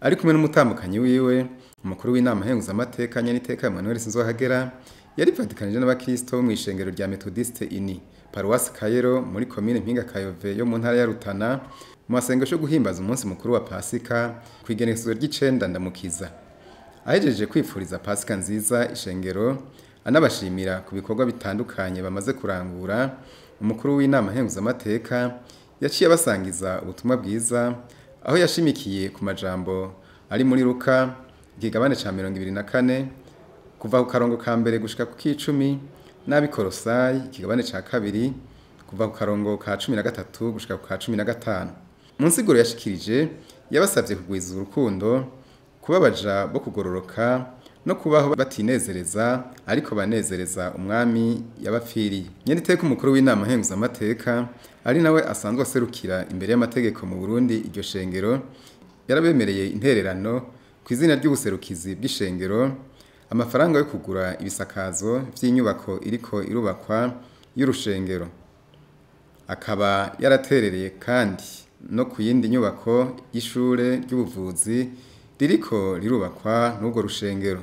Ari kumwe n'umutambukanyi wiwe, umukuru w'inama nkenguzamateka Nyeniteka Emmanuel Sinzohagera, yarifatikanije n'abakristo bo mw'ishengero rya Methodiste Uni, paruwasi Kayero muri komine Mpinga Kayove yo mu ntara ya Rutana, mu masengesho yo guhimbaza umunsi mukuru wa Pasika kw'igenekerezo ry'icenda Ndamukiza. Ahejeje kwipfuriza Pasika nziza ishengero, anabashimira ku bikorwa bitandukanye bamaze kurangura, umukuru w'inama nkenguzamateka yaciye abasangiza ubutumwa bwiza, aho yashimikiye ku majambo ari muri Luka ikigabane ca 24 kuva ku karongo ka mbere gushika ku k'icumi, n'ab'Ikorosayi ikigabane ca kabiri kuva ku karongo ka 13 gushika ku ka 15. Mu nsiguro yashikirije, yabasavye kugwiza urukundo, kuba abaja bo kugororoka no kubaho batinezereza ariko banezereza umwami yabapfiriye. Nyeniteka umukuru w'inama nkenguzamateka, ari nawe asanzwe aserukira imbere y'amategeko mu Burundi iryo shengero, yarabemereye intererano ku izina ry'ubuserukizi bw'ishengero, amafaranga yo kugura ibisakazo vy'inyubako iriko irubakwa y'urushengero. Akaba yaraterereye kandi no ku yindi nyubako y'ishure ry'ubuvuzi ririko rirubakwa n'urwo rushengero.